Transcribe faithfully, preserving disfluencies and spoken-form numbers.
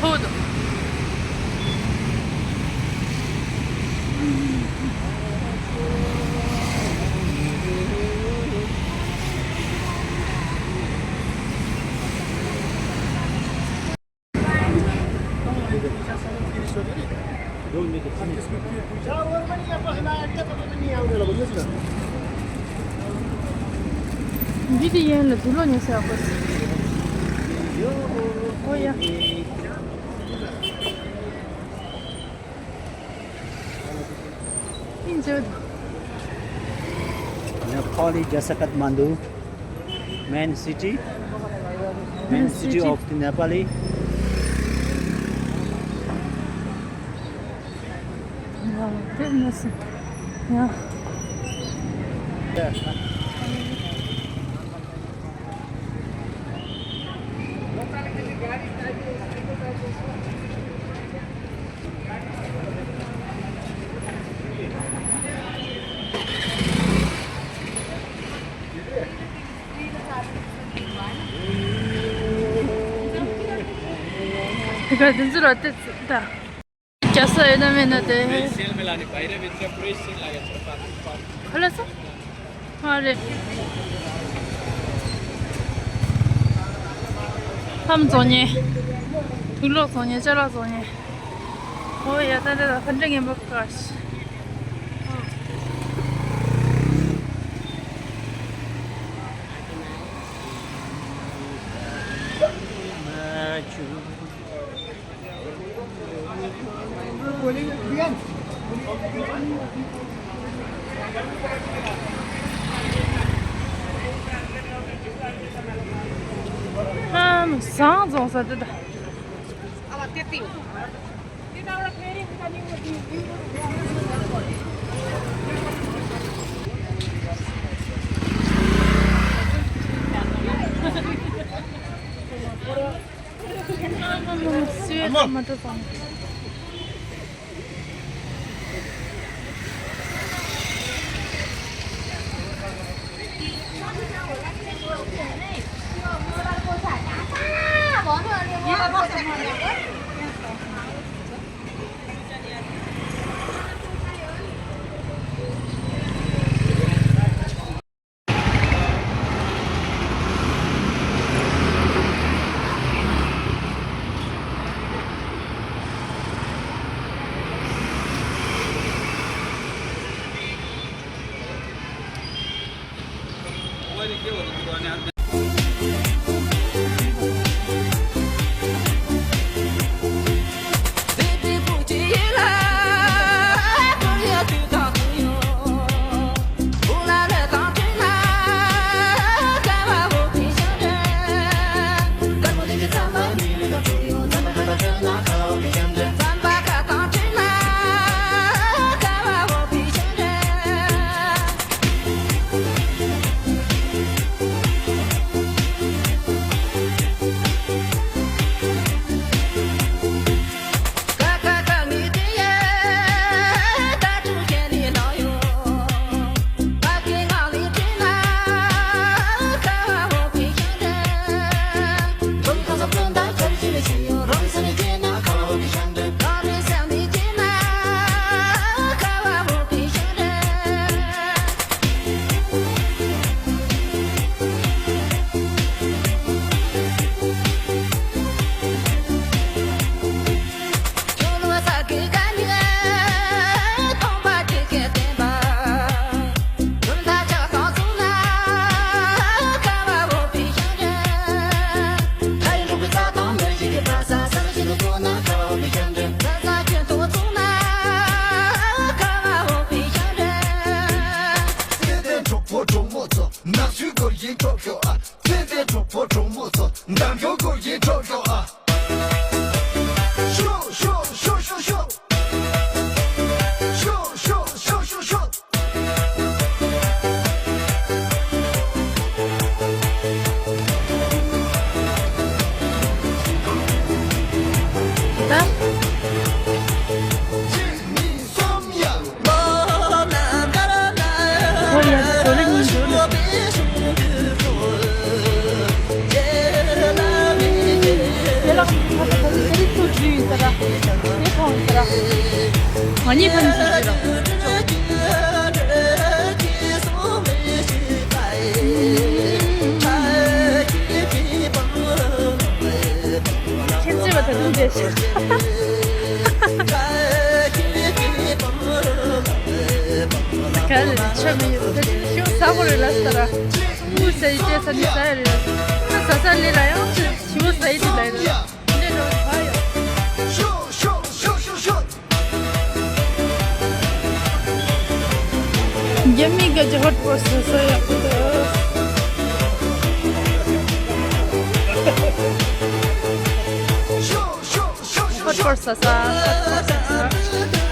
ཨོ་དོ། འདི་དེ་ཡན་ལ་དུག་ལོག་ཉོས་ཟེར་བ། ཨོ་ཡ། ཨིན་ཇོ། Nepali Jasa Kathmandu, main city, main city of the Nepali. ཡ། དེ་མི་སྲིད། ཡ། དེ་ག་དེ་ཚོ་ལ་བལྟས་ད། རྒྱ་ས་ཡོད་ན་མེད་ན་དེ། ག་ལ་ས། མ་རེད། ལྷམ་བཙོང་མཁན། དུག་ལོག་བཙོང་མཁན། ཅ་ལག་བཙོང་མཁན། ཨོ་ཡ། ད་ད་ད་ག་འདྲ་ངན་པ་ག་ཤི། ཨ་མ་ཟངས་བཙོང་ས་དེ་ད། ཨ་མ་མ་མ་སུའི་ཨ་མ་ཏོ་བཙོང་། གཉིས་ཐོན་ཟེར་གྱི་ར། ཁྱེད་ཚོས་བ་ད་དུང་བསྡད་ཤག་ག་རེ་རེད། ཆ་མི་ཡོད་ད་དུང་ཤོག་ཟ་གོ་རེད་ལ་ས་ར། ཨུ་ཟ་ཡི་ཏེ་ས་ནི་ཟ་ཡ་རེད་ལ། ས་ས་ལེ་ལ་ཡང་ཆི་བོ་ཟ་ཡི་ཏེ་ལ་ཡ་རེད། འདི་འགྲོ་བ་ཡོད། རྒྱ་མི་ག་ཅི་ཧོཊ་པོ་ས་ས་ཡག་པོ་འདུག་ཧོཊ་པོ་ས་ས། ཧོཊ་པོ་ས་ས།